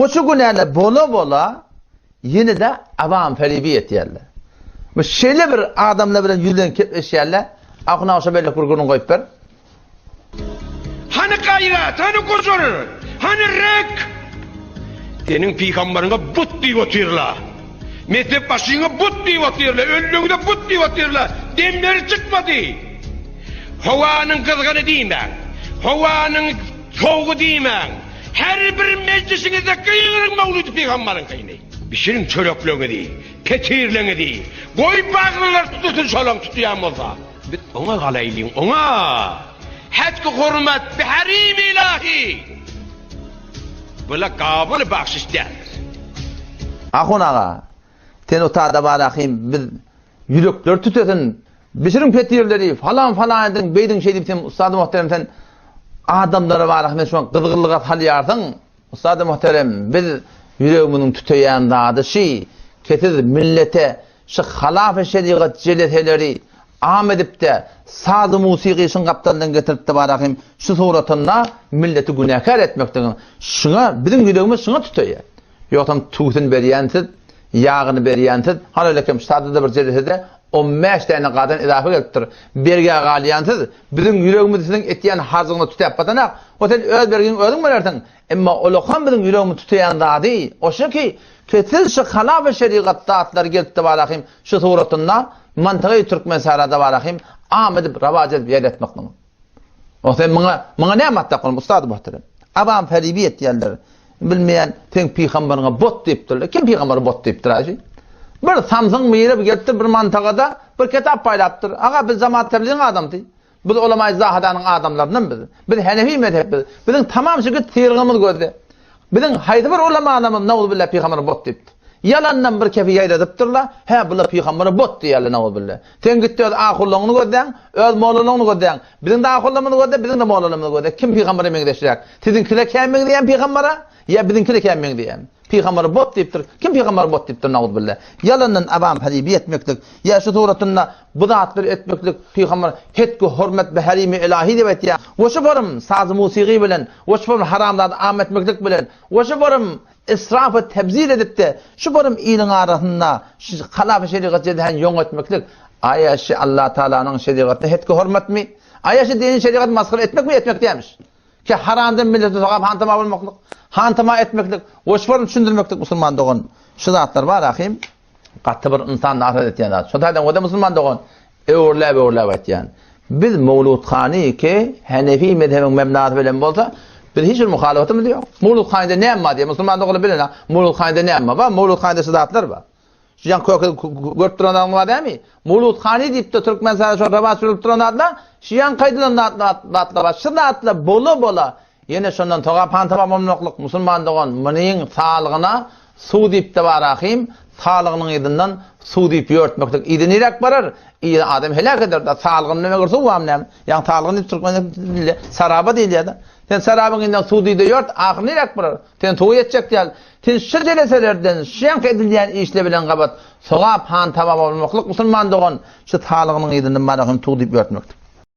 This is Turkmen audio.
We şu günäler bola-bola ýene-de awam feribi etýärler. We şeýle bir adamlar bilen ýüzlenip gepleşýärler. Ahun aga şo bellik bir gürrüň goýup ber. Hany gaýrat, hany gujur, hany renk? Seniň pygambaryňa but diýip otyrla. Mezhep başyňa but diýip otyrla, öldügiňde but diýip otyrla. Demleri çykmady. Howanyň gyzgyny diýmäň. Howanyň sowugy diýmäň. Her bir mejlisiňizde gygyryň Mawludy pygambaryňkyny. Bişiriň çörekleňizi, petirleňizi. Goý bagrylar tutusun şolaň tutýan bolsa. Biz oňa galaýlyň, oňa! Hetki hormat bi harim ilahi! Bula gabyl bagşyş däldir. Ahun aga, sen otada bar ahym, biz ýürekler tütesin, bişiriň petirleri, falan falan ediň, beýdiň şeýdip sen ussady muhterem sen adamlara bar ahym sen şu gyzgynlyga salýarsyň. Ussady muhterem, biz ýüregimiziň tüteýän zady şi, kesiz millete Şu halafy şerigat jeleseleri am edip-de, sazy musygy şuň gapdalyndan getirip-de barahym şu suratynda milleti günäkär etmekdigiň şuňa biziň ýüregimiz şuňa tüteýär. Ýogsam tüwsüni berýän siz, ýagyny berýän siz, hany ölekem şu sada-da bir jelesede on bäş däne gazan edafa gelipdir. Bergä galýan siz, biziň ýüregimiz siziň etýän harjyňyza tütäp batanak, o sen öz bergiňi özüň berersiň, Emma olakan biziň ýüregimizi tutaýan zady oşa ki, kesiz şu halafy şerigat zatlary gelipdi barahym şu suratynda mantygy Türkmensährada barahym am edip rawaç edip ýaýratmaklygyň. O sen muňa muňa näme atdak bolum ustady muhterem. Awam feribi etýärler. Bilmeýän seň pygambaryňa bot diýipdirler. Kim pygambary bot diýipdir aýşy? Bir samsyň biri gelipdir bir mantagada bir kitap paýlapdyr. Aga biz jamaat tebligiň adamsy. Biz ulamaýy zahydanyň adamlaryndan biz. Biz henefi mezhep biz. Biziň tamam şu git syrgymyz gözde. Biziň haýsy bir ulamanamyz nauzubilla pygambere bot diýipdir. Ýalandan bir kefi ýaýradypdyrlar, hä bular pygambere bot diýýärler nauzubilla. Sen gitde öz ahullaňyny gözläň, öz mollalaňyny gözläň. Biziň-de ahullamyzy gözle, biziň-de mollalarymyzy gözle. Kim pygambere meňzeşräk? Siziňkiler kän meňzeýän pygambere ýa biziňkiler kän meňzeýän? Pygambere bot diýipdir. Kim pygambere bot diýipdir nauzubilla. Ýalandan awam halibi etmeklik ýa şu suratynda Bu zatlary etmeklik pygamber hetki hormat bi harimi ilahi diýip aýtýar. We şu forum sazy musygy bilen, we şu forum haram zady am etmeklik bilen, we şu forum israf we tebzir edipde, şu forum iliň arasynda şu halafy şerigat jedäni ýoň etmeklik, aýa şi Allah Taalanyň şerigatyna hetki hormatmy? Aýa şi dini şerigaty masgara etmekmi etmek dämiş? Ki haramdan millete sogap hantama bolmaklyk, hantama etmeklik, we şu forum düşündirmeklik musulman dogan şu zatlar bar ahim. Gaty bir ynsan nahret etýän zat. Şo taýdan o-da musulman dogan öwürläp-öwürläp aýtýan. Biz Mowludhany ki Henefi mezhebiň mebnasy bilen bolsa, biz hiç bir muhalafatymyz ýok. Mowludhanyda näme bar diýýär. Musulman doganlar bilen Mowludhanyda näme bar? Mowludhanyda şu zatlar bar. Şu ýan köke görüp duran zadyň bar dämi? Mowludhany diýip-de Türkmenistanda şo rawaç sürülip duran zatlar, şu ýan gaýdylan zatlar bar. Şu zatlar bola-bola Ýene şondan sogap hantama bolmaklyk musulman dogan munyň salygyna suw diýipde bar ahym salygynyň yzyndan suw diýip ýörtmeklik yzy niräk barar yzy adam heläk eder da salygyny meger suw barmy näme ýaňy salygyny diýip türkmen dilinde saraba diýilýär da sen sarabyň yzyndan suw diýde ýört ahyry niräk barar sen suwa ýetjek däl sen şu jeleselerden şu ýaňky edilýän işler bilen gabat sogap hantama bolmaklyk musulman dogan şu salygynyň yzyndan bar ahym suw diýip ýörtmeklik.